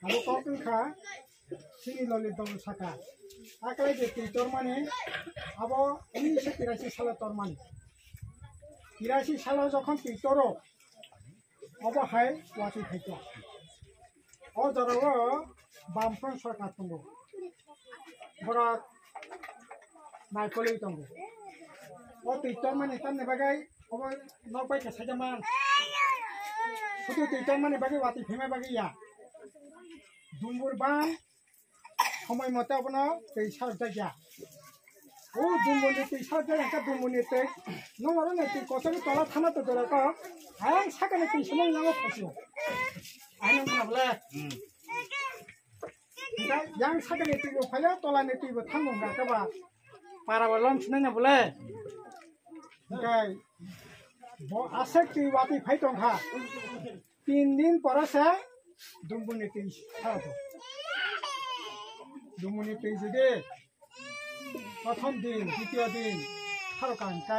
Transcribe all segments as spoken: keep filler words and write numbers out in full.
Bo kok wngkha chini Lolitom saka. Aklai je twi tormani abo unisho tirashi salo tormani. Tirashi salo jokhon twi toro obo hai watwi phaikha. O jorao Bamfront sorkar tongo. Borok naikolwi tongo. O twi tormani tamni bagwi obo nok bai khe saida man. Sudu twi tormani bagwi watwi phaima bagwi ya. Dumbur bang somoi mote obono twi sarjak ya. O dumbuni twi sarjak ya, hwnkhe dumbuni twi. Nung oro nai twi kotorni tola thana to dora ko. Ayang sakani twi sumung nango phaisio. Ayang na bole. Yang sakani twi bo phaio, tolani twi bo thango hwnkha khe ba. Para bo lom sinai na bole. Hwnkhe bo aswk twi watwi phai tongkha. Tin din pore se dumbuni twi sarbo. Dumbuni twi jodi prothom din, ditiyo din sarokha hwnkhe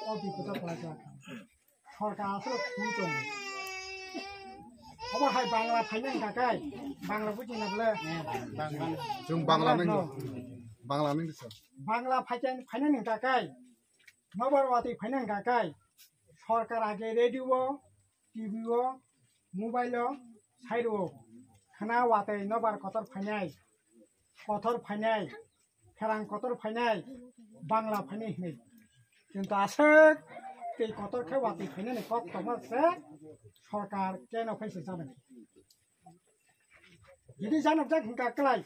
o bipodo kwlai kha. Sorkar aswk thwi tongo. Obo hai Bangla phaina hwnkha khe, Bangla buji na bole? Chwng Bangla nang no. Bangla nang sir. Bangla phaikhe phaina hwnkha khe, nobar watwi phaina hwnkha khe, sorkar age radio o, T V o, mobile o, sai rwo. Khna watwi nobar kotor phainai, kotor phainai, pherang kotor phainai, Bangla phainai hinwi. Kintu aswk tei kotor khe watwi phainani kok tongma se sorkar keno phai se janai. Jodi janokjak hwnkha kwlai,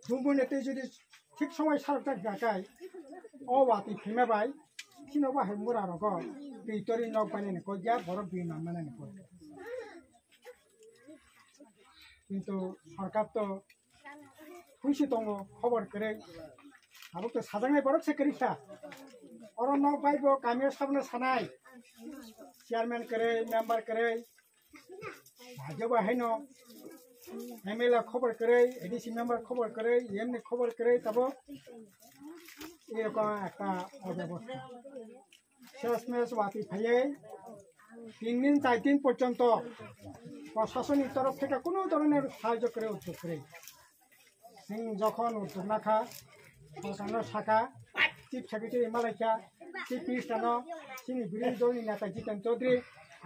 dumbuni twi jodi thik somoi sarokjak hwnkha khe, o watwi phaima bai chini bo hai mura rogo twi torwi nok bainani kok ya, borok bini nang manani kok. Kintu sorkar to huisi tongo, khobor kwrwi. Abo to sajaknai borok se kwrwi kha. Oro nok bai bo kamio sabno sanai. Chairman kwrwi, member kwrwi. Hajaba haino M L A khobor kwrwi, A D C member khobor kwrwi, M N A khobor kwrwi, tabo এরকম একটা অব্যবস্থা। শেষমেশ watwi phaiwi tin din char din porjonto proshasoni torof theke kuno dhoronor sahajyo kwrwi, uddog kwrwi. Chwng jokhon uddog nakha, sorkarno sakha, Chief Secretary malaikha, Chief Minister no, chini birodhi dolni neta Jiten Chaudhary,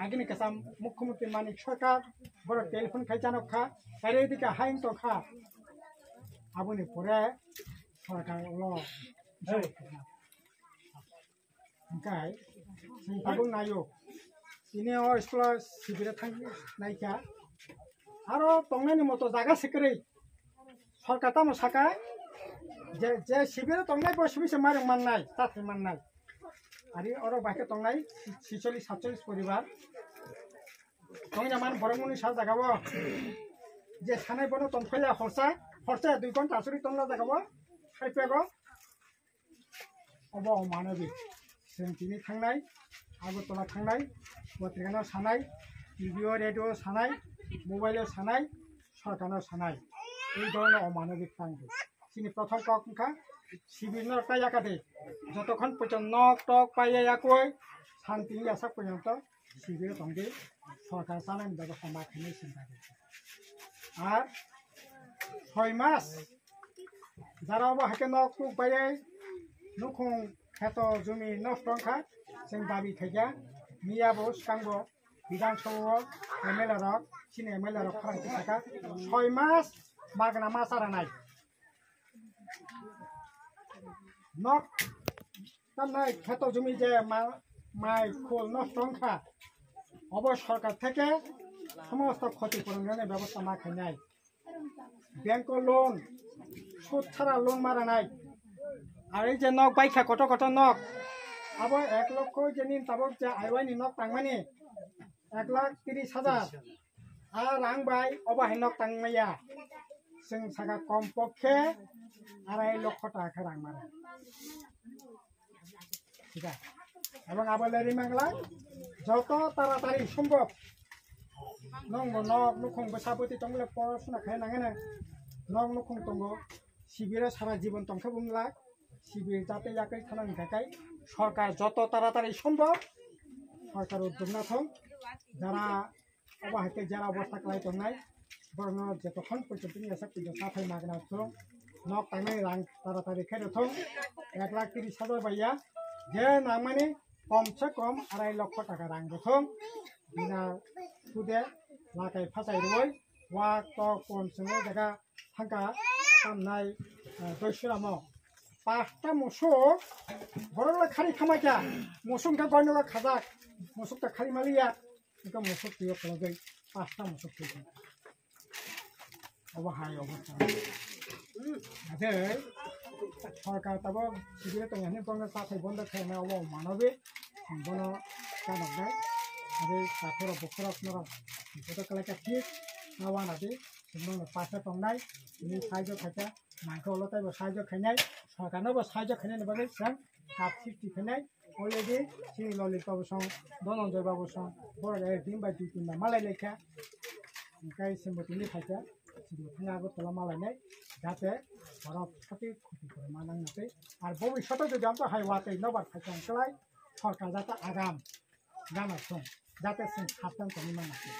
agini kwcham Mukhyamantri Manik Sarkar, borok telephone khai janokha, kare dika haing tongkha. Aboni pore sorkar ulo. Hwnkhe chwng tabuk naio. Tini o school o sibire thang naikha. Aro tongnani moto jaga se kwrwi. Sorkar tamo saka je, je sibire tongnai bo sibise mairung mannai, chathai mannai. Ari oro bai khe tongnai ছিচল্লিশ সাতচল্লিশ poribar. Tongya man borok muni sa jaga o. Je sanai bono tongphaiya horsa, horsa dui ghonta asuri tongla jaga o. Haipego. Obo omanobik. Chwng tini thangnai, Agartala thangnai, potrikano sanai, T V o, radio o sanai, mobile o sanai, sorkarno sanai. Ei dhorono omanobik tangdi. Chini prothom kok wngkha, sibirno ta yakade. Jotokhon poito nok tok paiya yakoi, santi yasak poito sibiro tongdi, sorkar chanani bebosta ma khainai sinta di. Ar soi mas jara obo haikhe nok tuk baiwi nukhung kheto jumi nosto wngkha, chwng dabi khaikha, miya bo swkang bo Bidhan Sabha o M L A rok, chini M L A rok khorang tisaka, soi mas magna ma charanai. Nok tamnai kheto jumi je ma-, mai khul nosto wngkha, obo sorkar theke somosto khoti puron rwnai bebosta ma khainai. Bank o loan, sud chara loan ma rwnai. Ar ei je nok baikha kotor kotor nok, abo ek lokho je nini tabok je aiwai ni nok tangmani ek lakh tris hajar. A rang bai obo hai nok tangmaya. Chwng saka kom pokhe arai lokho taka khe rang mara. Thik a? Abang abo leri mangla joto taratari sombhob. Nong bo nok nukhung bwsa bwtwi tongmole porosona khai nangene nok nukhung tongo. Sibiro sara jibon tongkhe bumlak. Sibir jate yakri thana hwnkha kai sorkar joto taratari sombhob sorkar uddog na thong. Jara obo hai khe jera obostha kwlai tongnai, Borokno jotokhon poito tini asa puja sathai magna thung. Nok tangnai rang tara tari khe thung. Ek lakh tris hajar bai ya. Je nangmani kom se kom arai lokho taka rang thung. Bina sude lakai phasai roi. Wa to kom swngo jaga thangka tamnai doisuramo. Pasta musuk borok khari khamakya. Musuk ka goino khajak. Musuk ta khari maliya. Ito musuk tuyo kologoi pasta musuk tuyo. Obo hai obo. Ade sorkar tabo sibire tong hani kono sathai bondo khaina obo manobi. Bono kanok dai. Ade sakhoro bokhoro noro. Bodo kalai ka thik. Nawa nadi. Bono pasta tongnai. Ini saijo khaika. Mangko ulo taibo saijo khainai. Sorkar nobo saijo khainai ni bagwi sang. Kap sixty khainai. Already chini Lalit babu song, Dhananjay babu song, borok ek din bai dui tin bai malai laikha. Hingkai chwngbo tini phaikha, chwngbo thangwi Agartala malainai, jate borok sati khuti kore ma nang natwi. Ar bobishoto jodi amto hai watwi nobar phaikha hingklai, sorkar jate agam gana song, jate chwng khaptan tongwi ma natwi.